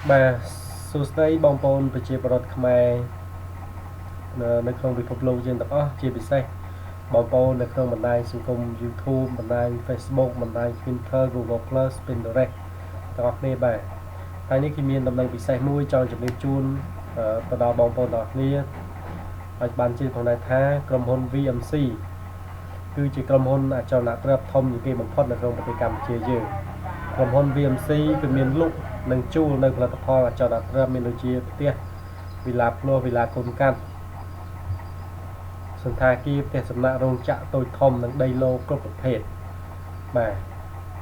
បាទសួស្តីបងប្អូនប្រជាពលរដ្ឋខ្មែរនៅក្នុងពិភពលោកយើងទាំងអស់ជាពិសេសបងប្អូននៅក្នុងបណ្ដាញសង្គម YouTube បណ្ដាញ Facebook បណ្ដាញ Twitter Google Plus Pinterest ទាំងអស់គ្នាបាទថ្ងៃនេះគឺមានដំណឹងពិសេសមួយចង់ជម្រាបជូនទៅដល់បងប្អូនទាំងអស់គ្នាឲ្យបានជឿផងដែរថាក្រុមហ៊ុន VMC គឺជាក្រុមហ៊ុនអចលនទ្រព្យធំជាងគេបំផុតនៅក្នុងប្រទេសកម្ពុជាយើងក្រុមហ៊ុន VMC គឺមានលក់និងជួលនៅផលិតផលអចលនទ្រព្យមានដូចជាផ្ទះវីឡាភ្លោះវីឡាកូនកាត់សន្តាគារផ្ទះសំណាក់រោងចក្រតូចធំនិងដីឡូគ្រប់ប្រភេទបាទអ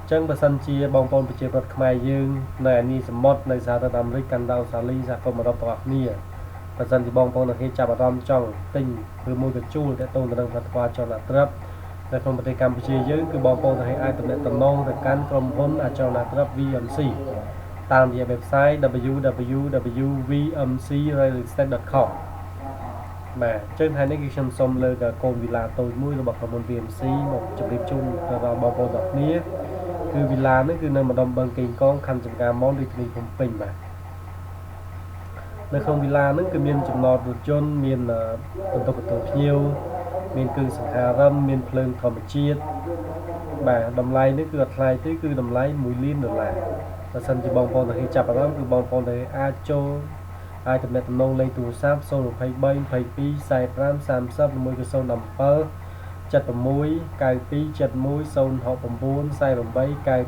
ញ្ចឹងបើសិនជាបងប្អូនប្រជាពលរដ្ឋខ្មែរយើងនៅឯនេះសមុទ្រនៅសហរដ្ឋអាមេរិកកាណាដាអូស្ត្រាលីសហគមន៍អឺរ៉ុបទាំងអស់គ្នាបើសិនជាបងប្អូនទាំងគ្នាចាប់អារម្មណ៍ចង់ទិញឬមួយក៏ជួលទាក់ទងទៅនឹងផលិតផលអចលនទ្រព្យនៅក្នុងប្រទេសកម្ពុជាយើងគឺបងប្អូនទាំងអាចទំនាក់ទំនងទៅកាន់ក្រុមហ៊ុនអចលនទ្រព្យ VMC តាមរយៈ website www.vmcrealestate.com បាទអញ្ចឹងថ្ងៃនេះគឺខ្ញុំសូមលើកកូនវីឡាតូចមួយរបស់ក្រុមហ៊ុន VMC មកជម្រាបជូនទៅដល់បងប្អូនទាំងគ្នាគឺវីឡានេះគឺនៅម្ដុំបឹងកេងកងខណ្ឌចំការមនរាជធានីភ្នំពេញបាទនៅក្នុងវីឡាហ្នឹងគឺមានចំណតរថយន្តមានបន្ទប់ទទួលភ្ញៀវមានគ្រឿងសង្ហារឹមមានភ្លើងធម្មជាតិបាទតម្លៃនេះគឺអត់ថ្លៃទេគឺតម្លៃ1លានដុល្លារបើសិនជាបងប្អូនទាំងគ្នាចាប់អារម្មណ៍គឺបងប្អូនទាំងអាចចូលអាចទំនាក់ទំនងលេខទូរស័ព្ទ023 22 45 30 1ក៏017 76 92 71 069 48 95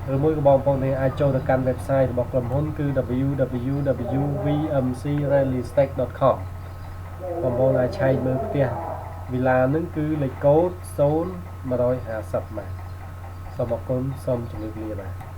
43ឬមួយក៏បងប្អូនទាំងអាចចូលទៅកាន់ website របស់ក្រុមហ៊ុនគឺ www.vmcrealestate.com បងប្អូនអាចឆែកមើលផ្ទះវីឡានឹងគឺលេខកូដ0150បាទសូមអរគុណសូមជម្រាបលាបាទ។